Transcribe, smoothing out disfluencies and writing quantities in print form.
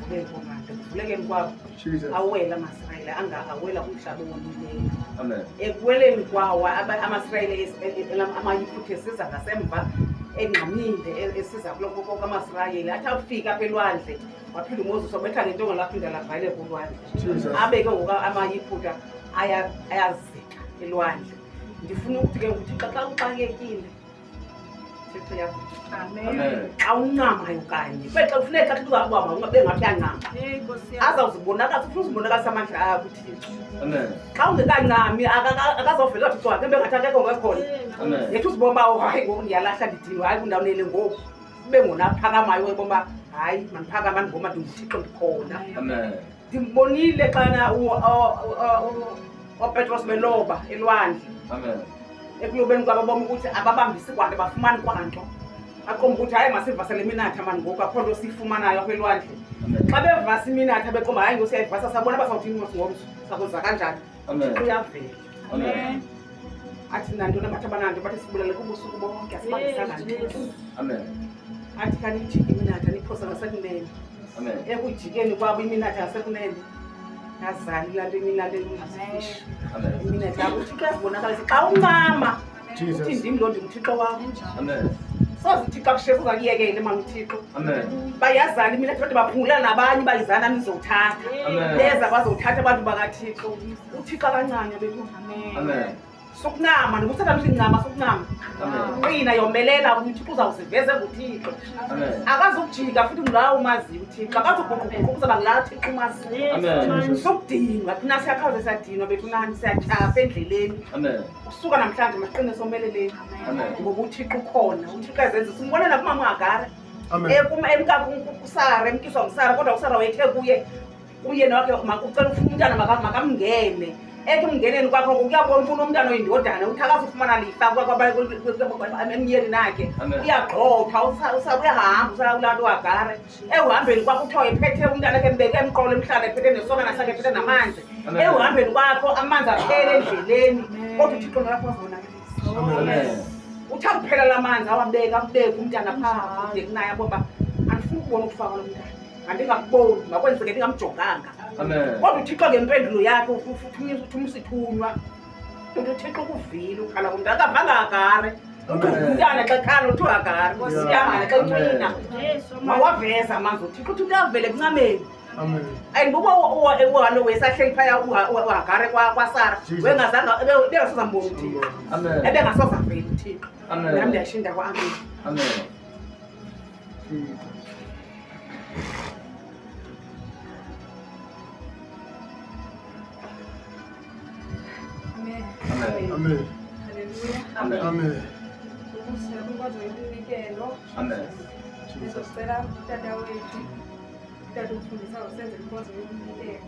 Ekuvuleni kolwandle, ekuvulekeni kwabo awela amaSirayeli, anga awela kumhlaba owomileyo. Ekuweleni kwawo amaSirayeli, amaYiphutha esiza ngasemva engxamile, esiza kwamaSirayeli, athi akufika apha elwandle, waphinda uMoses wabetha ngentonga, laphinda lavaleka ulwandle. Abe ke ngoku amaYiphutha ayazika elwandle. Ndifuna ukuthi ke ngokuthi xa uxakekile, Thixo yakuthi xa uncamayo kanye kwexa kufuneka xa uba bengathi uyancama, azawuzibonakalisa, ufuna uzibonakalisa amandla akho uThixo. Xa ungekancami akazawuvela uthi cwaka bengathi akekho ngekhona. Yethu uzibona uba, oh, hayi, ngoku ndiyalahla, ndidinwe, hayi, kundawonele ngoku, ube ngona aphakamayo ebona uba hayi, mandiphakama, ndibona ndinguThixo, ndikhona. Ndimbonile xana ooPetros beloba elwandle. Ekulobeni kwabo bom ukuthi ababambisi kwanto, bafumani kwanto, aqomba ukuthi hayi, masivasele iminatha mani ngoku, akho nto siyifumanayo apha elwandle. Xa bevasa iminatha beqomba hayi, ngoku siyayivasa, sabona uba sawuthini ngomso, sakwenza kanjani. UThixo uyavela. Athi nantoni, abathi abananto, bathi sibulale kubusuku bonke, asibambisanga nto. Athi khaniyijike iminatha niphosa ngasekunene. Ekujikeni kwabo iminatha ngasekunene yazali laa nto, iminatha ezifish, iminatha yabo. UThixo uyazibonakalisa xa uncama uthi ndim lo, ndinguThixo wakho. Soze uThixo akushiye, soze akuyekele mani uThixo. Bayazala iminatha, bade baphungula nabanye, bayizana nizowuthatha. Beza bazowuthatha abantu bakaThixo. UThixo akancanywa bethu. Sukuncama, ndikuthatha mthi ncama, sukuncama. Qina, yomelela, uThixo uzawuziveza enguThixo. Akazukujika futhi ngulawo umaziyo uThixo, akazuguquguquka, uzawuba ngulaa Thixo umaziyo. Sukudinwa, thina siyakhawuze siyadinwa bethu nani, siyatyhafa endleleni. Usuka namhlanje masiqine someleleni. Ngoba uThixo ukhona, uThixo ezenzisa. Umbona nakumama uHagare. Emka kuSara, emkiswa nguSara, kodwa uSara wayethe kuye umyeni wakhe ucela ufuna umntana makamngene. Ekumngeneni kwakho kuyabona ufuna umntana oyindodana, uthi akazufumana lifa emyeni nakhe. Uyagxothwa, uyahamba ukulaa nto uHagare. Ekuhambeni kwakho kuthiwa ephethe umntana akhe, embeke emqolo, emhlala ephethe nesokana sakhe, ephethe namanzi. Ekuhambeni kwakho amanzi aphele endleleni, kodwa uThixo nalapho wazibonakalisa. Uthi akuphela la manzi awabeka, akubeke umntana phaa kude kunaye, abona uba andifuni ukubona ukufa kwalo mntana, andingakuboni, makwenzeke ndingamjonganga. Kodwa uThixo ngempendulo yakhe uthuma isithunywa. Uthi uThixo ukuvile ukhala komntana, akavanga Hagare. Umntana xa ekhala uthi uHagare, siyangana xa encwina. Mawaveza amanzi uThixo, uthi umntu avele ekuncameni. And buba uHalo wesahleli phaya uHagare kwaSara, wengazanga ebengasoze ambone uThixo. Ebengasoze avele uThixo. Nam ndiyashinda kwa-amen. Amen. Amen. Amen. Hallelujah. Amen. Amen. Ukuze kwinkonzo yomnikelo. Amen. Sizocela utata wethu, utata umfundisa usenze inkonzo yomnikelo.